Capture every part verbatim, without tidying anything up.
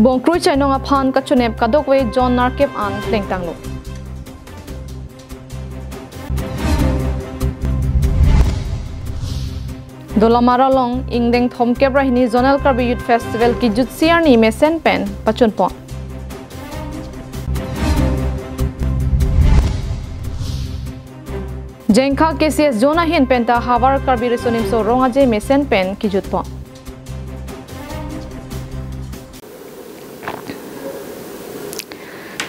Bongkrui chainong aphan kachonep kadokave jon nerkep an plengtanglo. Dolamara along ingdeng thomkep ra hini Zonal Karbi Youth Festival kijutsi arni mesen pen pachunpon. Jengkha K C S zone ahin penta havar Karbi Riso Nimso Rong Aje mesen pen kijutpon.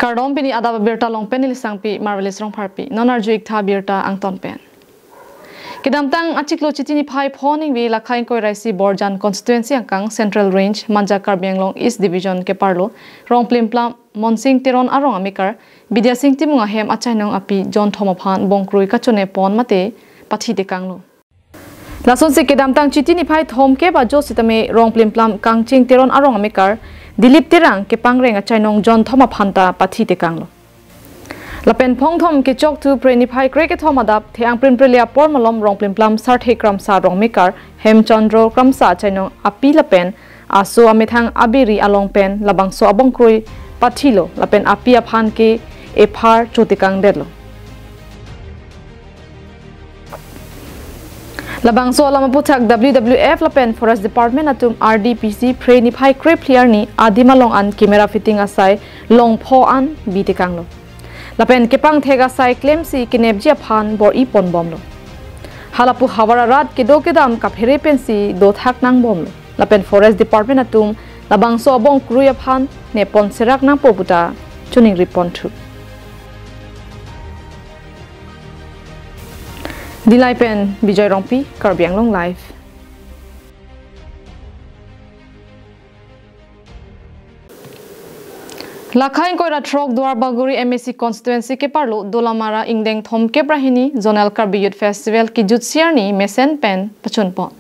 Kardom, pini adap abirta along pen neli Sangpi Marvelous Rongpharpi. Non arju-ik tha birta angton pen. Kedamtang achiklo Chiti niphai pho ningve lakha ingkoi ra isi Borjan constituency angkang Central Range Manja Karbi Anglong East Division keparlo Rongplimplam Monsing Teron arong amekar Bidya Sing Timung ahem achainong api jon thom aphan bongkrui kachonep pon mate pathi tekanglo. Lasonsi kedamtang Chiti niphai thomkep ajo sitame Rongplimplam Kangching Teron arong amekar Dilip Terang kepangreng achainong jon thom aphanta pathi tekanglo. Lapen phongthom kechokthu Phre niphai krekethom adap the-ang prinprele apor malom Rongplimplam Sarthe Kramsa arong amekar Hemchandro Kramsa achainong api lapen aso amethang abiri along pen labangso abongkrui pathilo lapen api aphan ke ephar chotekangdetlo. Labangso alam aputhak W W F lapen Forest Department atum R D P C Phre niphai krephli arni adim along an camera fitting asai long pho an bi tekanglo. Lapen kepangthek asai klemsi kenepji aphan bor-i ponbomlo. Halapu havar arat kedo kedam kaphere pensi dothak nangbomlo. Lapen Forest Department atum labangso abongkrui aphan neppon serak nangpo puta choningri ponthu. Dillai pen Bijoy Rongpi, Karbi Anglong Live. Lakha ingkoi ra throk Duarbagori M A C constituency keparlo Dolamara ingdeng thomkep ra hini Zonal Karbi Youth Festival kijutsi arni mesen pen pachunpon.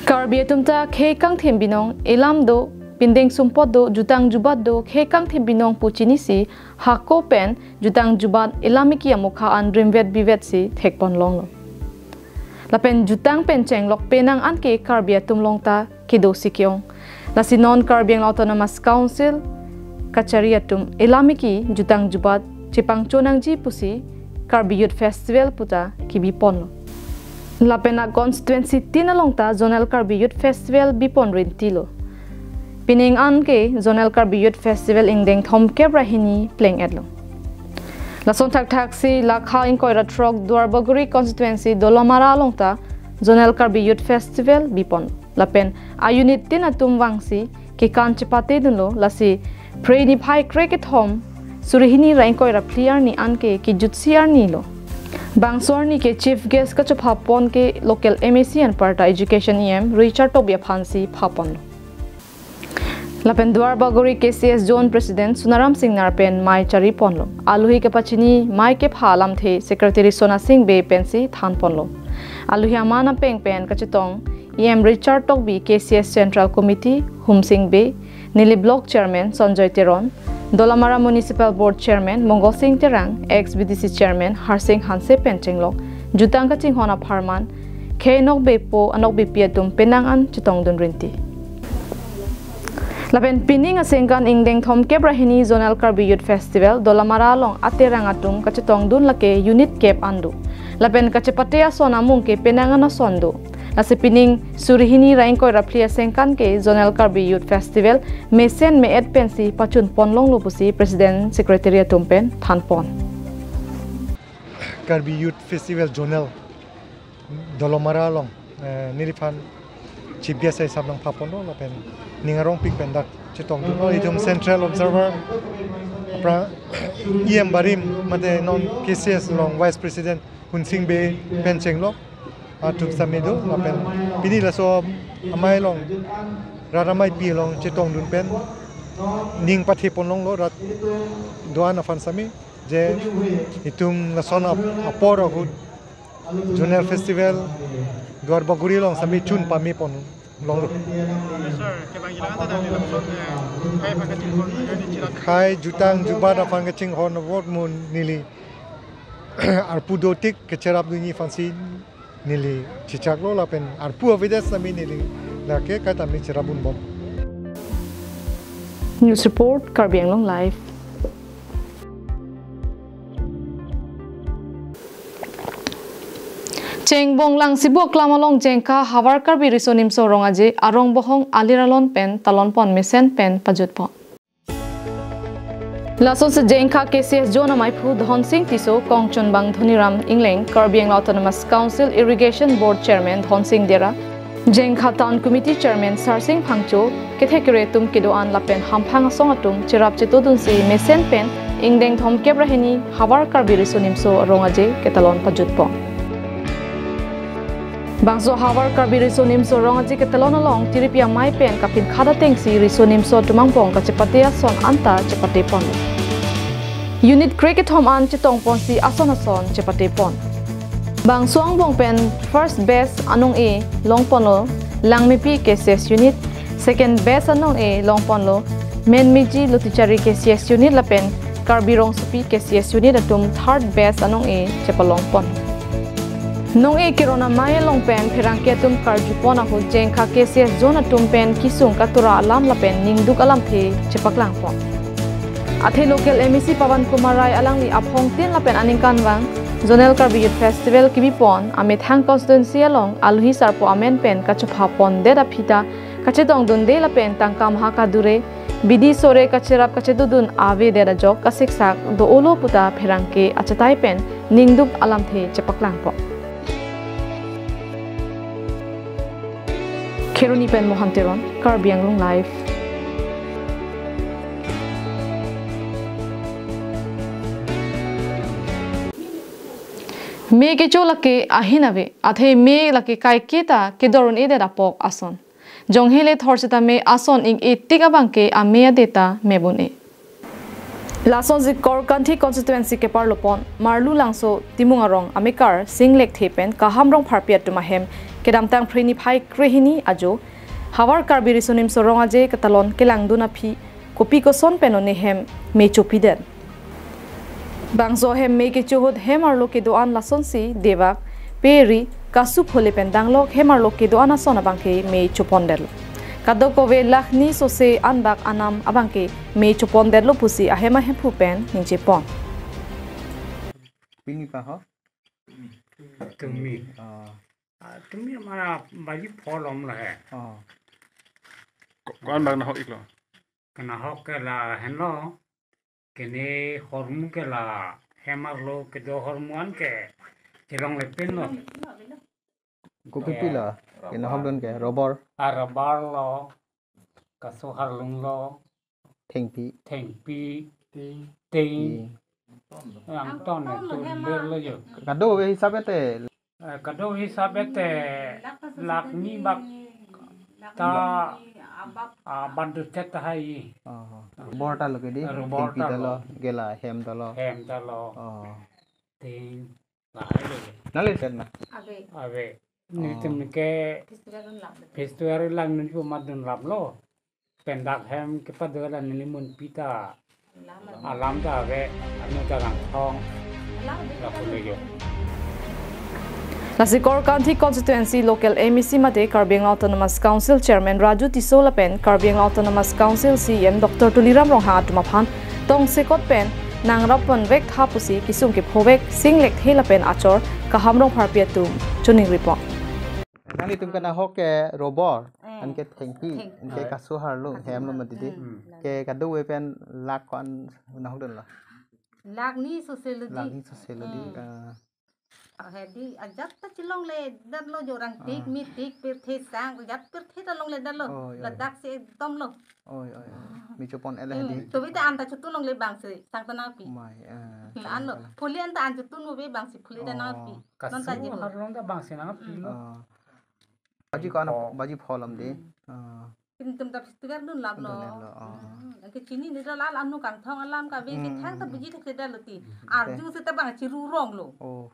Karbi atum ta khei kangthim binong, elam do, pindeng sumpot do, jutang jubat do, khei kangthim binong pu chinisi hako pen jutang jubat elam eki amokha an rimvet bivetsi thekpon longlo. Lapen jutang pen chenglok penang an ke Karbi atum along ta kedosi ke-ong. Lasi non Karbi Anglong Autonomous Council kachari atum elam eki jutang jubat chepangcho nangji pusi Karbi Youth Festival puta kebiponlo. Lapen a constituency tin along ta Zonal Karbi Youth Festival bipon rintilo. Pining an ke Zonal Karbi Youth Festival ingdeng thomkep ra hini pleng-etlo. Lason thakthaksi lakha ingkoi ra throk Duarbagori constituency Dolamara along ta Zonal Karbi Youth Festival bipon. Lapen a unit tin atum vangsi kekan chepatedunlo, lasi Phre niphai krekethom suri hini ra ingkoi ra phli arni an ke kijutsi arnilo. Bangso arni ke chief guest kachophapon ke local M A C anparta Education E M Richard Tokbi aphansi phaponlo. Lapen Duarbagori K C S Zone President Sunaram Singnar pen mei chariponlo. Alohi kepachini mei kepha alamthe Secretary Sona Sing Bey pensi thanponlo. Alohi aman apeng pen kachetong E M Richard Tokbi, K C S Central Committee Humsing Bey, neli Block Chairman Sanjoy Teron, Dolamara Municipal Board Chairman Mongol Sing Terang, ex B D C Chairman Harsing Hanse pen chenglok jutang kachinghon apharman khei nokbepo anokbepi atum penang an chetongdun rinti. Lapen pining asengkan ingdeng thomkep ra hini Zonal Karbi Youth Festival Dolamara along aterang atum kachetongdun lake unit kep an do. Lapen kachepate ason amung ke penang an ason do. Lasi pining suri hini ra ingkoi ra phli asengkan ke Zonal Karbi Youth Festival mesen me-et pensi pachunpon longlo pusi President Secretary atum pen thanpon. Karbi Youth Festival Zonal Dolamara along, eh, neliphan chief guest hisap nangphaponlo lapen ning arongpik pen dak chetongdunlo, itum Central Observer aphrang E M barim mate non K C S along Vice President Hunsing Bey pen chenglok atum sitame do lapen pini laso amei along rat ameipi along chetongdun pen ning pathepon longlo rat do-an aphan sitame je itum lason ap-, apor ahut Zonal Festival Duarbagori along sitame chun pamepon longlo. Sir, kevang ilang ta dang ni lapuson, eh, khei aphan kachinghon, eh, ni chirap. Khei jutang jubat aphan kachinghon avot mun neli arpu dotik kecherapdunji aphansi neli chechaklo lapen arpu avedet sitame neli lake kaita me cherapdunbom. News report, Karbi Anglong Live. Chengbong Langsibu aklam along Jengkha Havar Karbi Riso Nimso Rong Aje arong bohong alir alon pen talon pon mesen pen pajut pon. Lasonsi Jengkha K C S Zone amaiphu Dhonsing Tisso, kongchunbang Dhoniram Engleng, Karbi Anglong Autonomous Council Irrigation Board Chairman Dhonsing Dera, Jengkha Town Committee Chairman Sarsing Phangcho, kethek kere atum kedo-an lapen hamphang asong atum cherap chetodunsi mesen pen ingdeng thomkep ra hini Havar Karbi Riso Nimso Rong Aje ketalon pajut pon. Bangso Havar Karbi Riso Nimso Rong Aje ketalon along tiripi amei pen kapin khada tengsi riso nimso atum angbong kachepate ason anta chepate pon. Unit kre kethom an chetong ponsi ason ason chepate pon. Bangso angbong pen first batch anong-e long ponlo Langmepi K C S unit, second batch anong-e long ponlo Menmeji Lotichari K C S unit lapen Karbi Rongsopi K C S unit atum third batch anong-e chepalong pon. Nong-e keron amei along pen pherangke atum karju pon ahut Jengkha K C S Zone atum pen kesung katura alam lapen ningduk alamthe chepaklang pon. Athe local M A C Pawan Kumar Rai alangli aphongtin lapen aningkanvang Zonal Karbi Youth Festival kebi pon amethang constituency along alohi sarpo amen pen kachopha pondet aphi ta kachetongdunde lapen tangka maha kadure, bidi sore kacherap kachetodun avedet ajok kasiksak do-olo puta pherangke achetai pen ningduk alamthe chepaklang pon. Kheroni pen Mohan Teron, Karbi Anglong Live. Me kecho lake ahin ave, athe me lake kaike ta kedor un-edet apok ason. Jonghe le thor seta me ason ing-e tik abangke ame ade ta me bun-e. Lasonsi Korkanthi constituency keparlo pon Marlu Langso Timung arong amekar Sing Lekthe pen Kaham Rongpharpi atum ahem kedamtang Phre niphai krehini ajo Havar Karbi Riso Nimso Rong Aje ketalon kelangdun aphi kopi koson pen one hem me chopidet. Bangso hem me kecho ahut hem arlo kedo-an lasonsi debak, peri, kasu phole pen danglok hem arlo kedo-an ason abangke me chopondetlo. Kadokave lakh ni sose anbak anam abangke me chopondetlo pusi ahem ahemphu pen ningje pon. Pini pa ho? Tumi. Ah. Ah, tumi amara baji pholom lo he. Ah. Ko-, ko-an bak nahok iklo? Kenahok ke la henlo. Kene hormu ke la hem arlo kedo hormu an ke chelongle pinlo. Kopi pi la? Kenahokdun ke rubber. Ah, rubber lo. Kaso harlung lo. Thengpi. Thengpi. Ting. Ting. Angton tu lir lo jo. Kadokave hisab ete. Eh, kado hisab ete lakh ni bak ta abat duchet tahai. Oh, rubber ta lo kedi. Rubber ta lo. Thengpi ta lo, gela hem ta lo. Hem ta lo. Oh. Ting. Lahai lo. Nale set na? Ave. Ave. Nelitum ke festival lang nelitum amat dunlaplo. Pendak hem kepadun neli munpi ta alam ta ave, anu ta rangthong lapulo jo. Lasi Korkanthi constituency local M A C mate Karbi Anglong Autonomous Council Chairman Raju Tisso lapen Karbi Anglong Autonomous Council C E M Doctor Tuliram Ronghang atum aphan tongsekot pen nangrap ponvek tha pusi kesung kephovek Sing Lekthe lapen achor Kaham Rongpharpi atum choningri pon. Nanglitum kenahok ke rubber, eh, anke thengpi, thengpi, anke kaso harlung, hem lo mati di. Hmm. Ke kadokave pen lakh ko-an nahokdun lo? Lakh ni sose lo di. Lakh ni sose lo di. Hmm. Ah. Ah, he di, ajat ta chelongledet lo jo rang tik, ah, mi tik, pirthe sang, ajat pirthe ta longledet lo. Oh, iya, iya. Ladak si ekdom lo. Oi, oi, oi. Me chopon ele di. Hmm. Tobi ta an ta chotun longle bangsi, sang ta nangpi. Mai, eh, hmm, an lo. Chopon ele. Phuli an ta an chotun mo be bangsi phuli ta nangpi. Oh. Non ta kaso jin lo. Harlung ta bangsi nangpi lo. Oh. Baji ko-an, oh, baji pholom di. Hmm. Oh. Pintum ta festival dunlaplo. Dunlaplo, oh. Hmm. Ke chini ni la anu kangthong alam kave, hmm, kethang ta, hmm, biji thekthedetlo ti. Hmm. Arju seta bang chiru rong lo. Oh.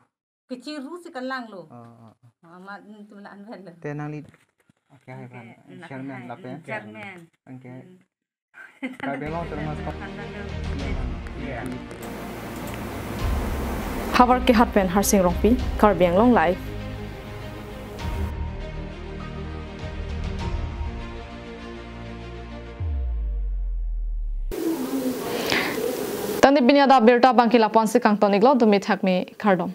Kechiru si kalanglo. Oh, oh, oh. Amat nelitum la anvet lo. Te nangli, oke, hai, oke, kan, chairman, lapen? Chairman. Oke. Hmm. Karbi Anglong Autonomous Council. Havar Kehat pen Harsing Rongpi, Karbi Anglong Live. Pini adap abirta abangke lapu-ansi kangton-iklo, dumi thakmi kardom.